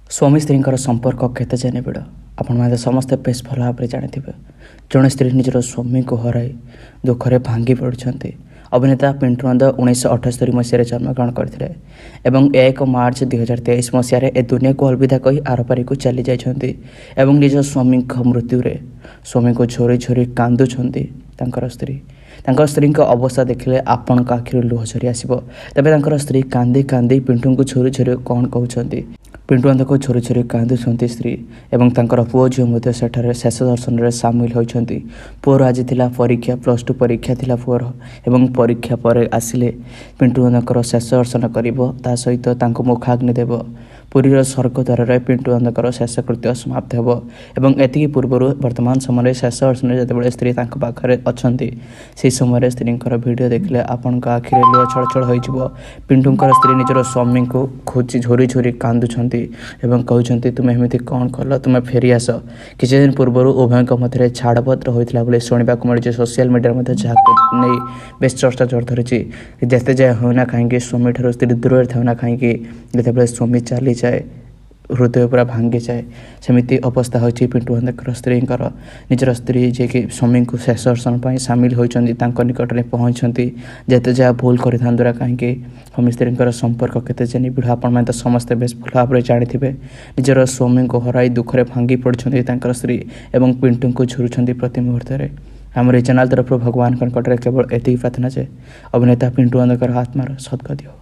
ସ୍ୱାମୀ ସ୍ତ୍ରୀଙ୍କର ସମ୍ପର୍କ କେତେ ଯେ ନିବିଡ଼, ଆପଣମାନେ ସମସ୍ତେ ବେଶ ଭଲ ଭାବରେ ଜାଣିଥିବେ। ଜଣେ ସ୍ତ୍ରୀ ନିଜର ସ୍ୱାମୀଙ୍କୁ ହରାଇ ଦୁଃଖରେ ଭାଙ୍ଗି ପଡ଼ୁଛନ୍ତି। ଅଭିନେତା ପିଣ୍ଟୁ ନନ୍ଦ 1978 ମସିହାରେ ଜନ୍ମଗ୍ରହଣ କରିଥିଲେ ଏବଂ 1 ମାର୍ଚ୍ଚ 2023 ମସିହାରେ ଏ ଦୁନିଆକୁ ଅଲବିଦା କହି ଆରପାରିକୁ ଚାଲି ଯାଇଛନ୍ତି ଏବଂ ନିଜ ସ୍ୱାମୀଙ୍କ ମୃତ୍ୟୁରେ ସ୍ୱାମୀଙ୍କୁ ଝୁରି ଝୁରି କାନ୍ଦୁଛନ୍ତି ତାଙ୍କର ସ୍ତ୍ରୀ। ତାଙ୍କ ସ୍ତ୍ରୀଙ୍କ ଅବସ୍ଥା ଦେଖିଲେ ଆପଣଙ୍କ ଆଖିରୁ ଲୁହ ଝରି ଆସିବ। ତେବେ ତାଙ୍କର ସ୍ତ୍ରୀ କାନ୍ଦି କାନ୍ଦି ପିଣ୍ଟୁଙ୍କୁ ଝୁରି ଝୁରି କ'ଣ କହୁଛନ୍ତି? ପିଣ୍ଟୁ ନନ୍ଦକୁ ଝୁରି ଝୁରି କାନ୍ଦୁଛନ୍ତି ସ୍ତ୍ରୀ ଏବଂ ତାଙ୍କର ପୁଅ ଝିଅ ମଧ୍ୟ ସେଠାରେ ଶେଷ ଦର୍ଶନରେ ସାମିଲ ହୋଇଛନ୍ତି। ପୁଅର ଆଜି ଥିଲା ପରୀକ୍ଷା, +2 ପରୀକ୍ଷା ଥିଲା ପୁଅର ଏବଂ ପରୀକ୍ଷା ପରେ ଆସିଲେ ପିଣ୍ଟୁ ନନ୍ଦଙ୍କର ଶେଷ ଦର୍ଶନ କରିବ, ତା ସହିତ ତାଙ୍କୁ ମୁଖାଗ୍ନି ଦେବ। ପୁରୀର ସ୍ୱର୍ଗଦ୍ୱାରରେ ପିଣ୍ଟୁ ନନ୍ଦଙ୍କର ଶେଷକୃତ୍ୟ ସମାପ୍ତ ହେବ ଏବଂ ଏତିକି ପୂର୍ବରୁ ବର୍ତ୍ତମାନ ସମୟରେ ଶେଷ ଦର୍ଶନରେ ଯେତେବେଳେ ସ୍ତ୍ରୀ ତାଙ୍କ ପାଖରେ ଅଛନ୍ତି, ସେହି ସମୟରେ ସ୍ତ୍ରୀଙ୍କର ଭିଡ଼ିଓ ଦେଖିଲେ ଆପଣଙ୍କ ଆଖିରେ ଲୁହ ଛଳଛଳ ହୋଇଯିବ। ପିଣ୍ଟୁଙ୍କର ସ୍ତ୍ରୀ ନିଜର ସ୍ୱାମୀଙ୍କୁ ଖୋଜି ଝୁରି ଝୁରି କାନ୍ଦୁଛନ୍ତି ଏବଂ କହୁଛନ୍ତି, ତୁମେ ଏମିତି କ'ଣ କଲ, ତୁମେ ଫେରି ଆସ। କିଛି ଦିନ ପୂର୍ବରୁ ଉଭୟଙ୍କ ମଧ୍ୟରେ ଛାଡ଼ପତ୍ର ହୋଇଥିଲା ବୋଲି ଶୁଣିବାକୁ ମିଳୁଛି ସୋସିଆଲ ମିଡ଼ିଆରେ ମଧ୍ୟ, ଯାହାକୁ ନେଇ ବେଶ ଚର୍ଚ୍ଚା ଜୋର ଧରିଛି। ଯେତେ ଯାହା ହେଉନା କାହିଁକି, ସ୍ୱାମୀଠାରୁ ସ୍ତ୍ରୀ ଦୂରରେ ଥାଉ ନା କାହିଁକି, ଯେତେବେଳେ ସ୍ୱାମୀ ଚାଲିଯାଏ ହୃଦୟ ପୁରା ଭାଙ୍ଗିଯାଏ। ସେମିତି ଅବସ୍ଥା ହୋଇଛି ପିଣ୍ଟୁ ନନ୍ଦଙ୍କର ସ୍ତ୍ରୀଙ୍କର। ନିଜର ସ୍ତ୍ରୀ ଯିଏକି ସ୍ୱାମୀଙ୍କୁ ଶେଷ ଦର୍ଶନ ପାଇଁ ସାମିଲ ହୋଇଛନ୍ତି, ତାଙ୍କ ନିକଟରେ ପହଞ୍ଚିଛନ୍ତି। ଯେତେ ଯାହା ଭୁଲ କରିଥାନ୍ତୁ ନା କାହିଁକି, ସ୍ୱାମୀ ସ୍ତ୍ରୀଙ୍କର ସମ୍ପର୍କ କେତେ ଯେ ନିବିଡ଼ ଆପଣମାନେ ତ ସମସ୍ତେ ବେଶ ଭଲ ଭାବରେ ଜାଣିଥିବେ। ନିଜର ସ୍ୱାମୀଙ୍କୁ ହରାଇ ଦୁଃଖରେ ଭାଙ୍ଗି ପଡ଼ୁଛନ୍ତି ତାଙ୍କର ସ୍ତ୍ରୀ ଏବଂ ପିଣ୍ଟୁଙ୍କୁ ଝୁରୁଛନ୍ତି ପ୍ରତି ମୁହୂର୍ତ୍ତରେ। ଆମର ଏହି ଚ୍ୟାନେଲ୍ ତରଫରୁ ଭଗବାନଙ୍କ ନିକଟରେ କେବଳ ଏତିକି ପ୍ରାର୍ଥନା ଯେ ଅଭିନେତା ପିଣ୍ଟୁ ନନ୍ଦଙ୍କର ଆତ୍ମାର ସଦ୍ଗତି ହେଉ।